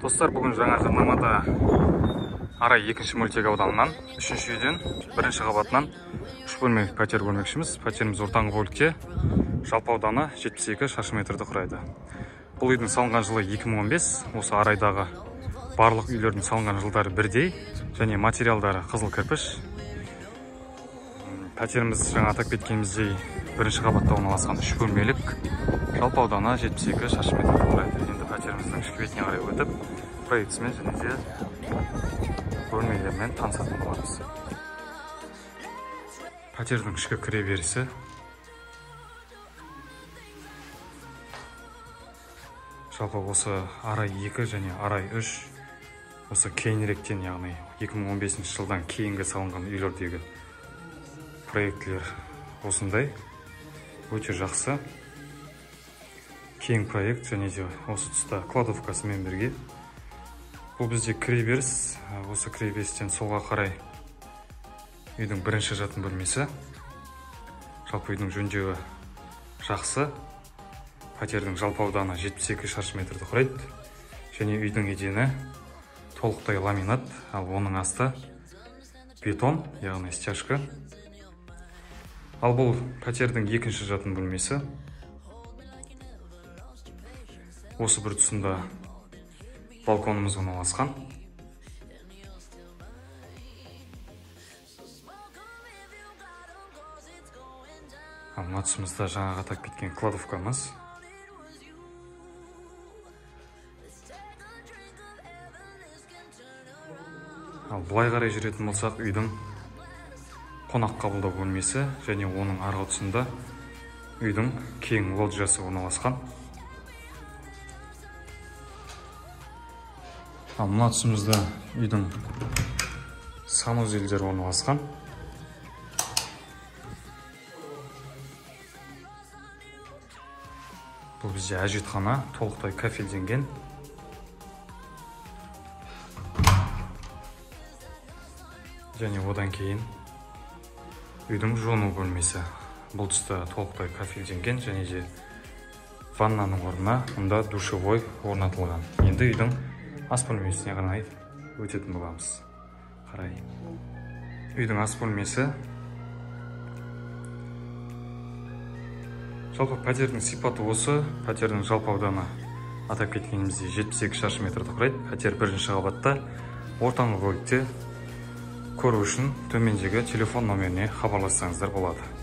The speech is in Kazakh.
Достар, бүгін жаңа жарнамада Арай екінші мөлтек ауданынан, үшінші үйден, бірінші қабатынан 3 бөлмелік пәтер көрмекшіміз. Пәтеріміз ортаңғы бөлікте, жалпы ауданы 72 шаршы метрді құрайды. Бұл үйдің салынған жылы 2015, осы Арайдағы барлық үйлердің салынған жылдары бірдей және материалдары қызыл кірпіш. Пәтеріміз жаңа атап кеткеніміздей бірінші қабатта орналасқан 3 бөлмелік, жалпы ауданы 72 шаршы метрді құрайды. Енді пәтеріміздің ішкі бетіне қарай өтіп, проектісімен және де бөлмелермен танысатын боламыз. Пәтердің ішкі кіреберісі. Жалпы осы Арай 2 және Арай 3 осы кейініректен, яғни 2015 жылдан кейінгі салынған үйлердегі проектілер осындай. Өте жақсы. Кең проект және де осы тұста кладовкасымен бірге. Бұл бізде кіреберіс. Осы кіреберістен солға қарай үйдің бірінші жатын бөлмесі. Жалпы үйдің жөндеуі жақсы. Пәтердің жалпы ауданы 72 шаршы метрді құрайды. Және үйдің едені толықтай ламинат, ал оның асты бетон, яғни стяжка. Ал бұл пәтердің екінші жатын бөлмесі. Осы бір тұсында балконымыз орналасқан. Ал мына тұсымызда жаңағы атап кеткен кладовкамыз. Ал былай қарай жүретін болсақ, үйдің қонақ қабылдау бөлмесі және оның арғы тұсында үйдің кең лоджиясы орналасқан. Ал мына тұсымызда үйдің санузелдері орналасқан. Бұл бізде әжетхана, толықтай кафелденген. Және одан кейін үйдің жуыну бөлмесі. Бұл тұста толықтай кафелденген және де ваннаның орнына мұнда душевой орнатылған. Енді үйдің ас бөлмесіне қарай өтетін боламыз. Қарай. Үйдің ас бөлмесі. Жалпы пәтердің сипаты осы. Пәтердің жалпы ауданы атап кеткеніміздей 72 шаршы метрді құрайды. Пәтер бірінші қабатта, ортаңғы бөлікте. Көру үшін төмендегі телефон номеріне хабарлассаңыздар болады.